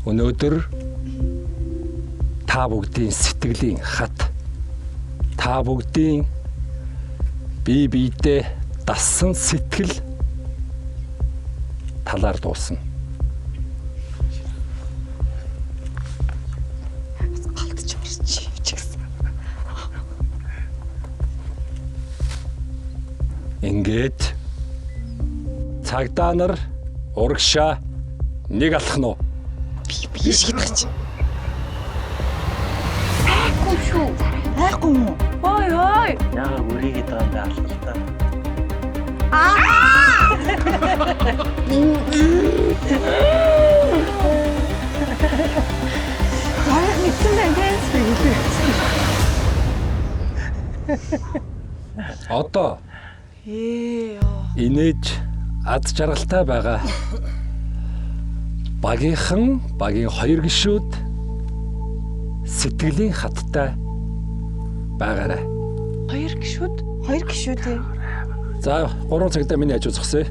Өнөөдөр та бүгдийн сэтгэлийн хат, та бүгдийн бие биедээ дассан сэтгэл талаар дуусна. Голдож орчих юм чи гэсэн. Ингээд цагдаа нар урагшаа нэг алхах нь уу? Би шийдэх чи. Айхгүй шүү. Айхгүй юм уу? Ой ой. Яагаад үрийгээд байгаа юм бэ алхалтаа? Баяр мэдсэн байна те. Одоо Ээ ёо. инээж аз жаргалтай байгаа. Багийнхан, багийн хоёр гишүүд сэтгэлийн хаттай байгаарай. Хоёр гишүүд. Хоёр гишүү те. За, 3 цагтаа миний хажуу зогсъё.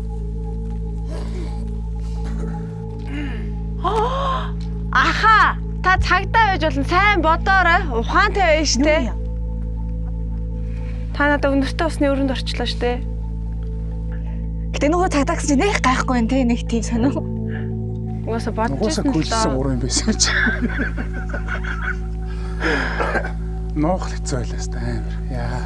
Аха, та цагдаа байж болно. Сайн бодоорой. Ухаантай байж штэ. Та надад өнөртөө усны өрөнд орчлоо штэ. Гэтэ нөгөө цагдаа гэсэн чинь нэг гайхгүй юм те. Нэг тийм сонин. Угаасаа бодож Угаасаа байсан л көлсөн доо. гурван юм байсан чи. Нуух хэцүү байлаа ст амар. Яа.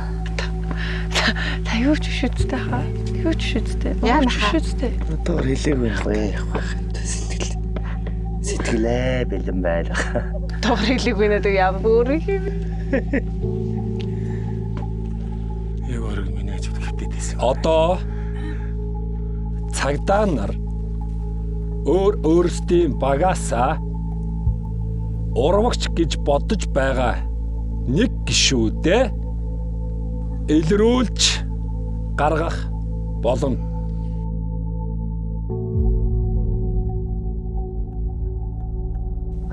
Та юу ч биш үсттэй хаа. Юу ч биш үсттэй. Яа, Юу ч нахаа. биш үсттэй. Одоо хэлээгүй юм гоё явах байх. Сэтгэл. Сэтгэлээ бэлэн байлах. Дугаар хэлээгүй надад яа бүр юм. Яг өрг миний хажууд хэвтээд байсан. Одоо цагдаа нар өөр өөрсдийн багаасаа урвагч гэж бодож байгаа нэг гишүүдээ илрүүлж гаргах болно.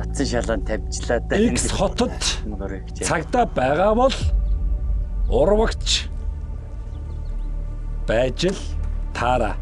Атсан шалаан тавьчлаа да. X хотод Нөрөг. цагдаа байгаа бол урвагч байж л таараа.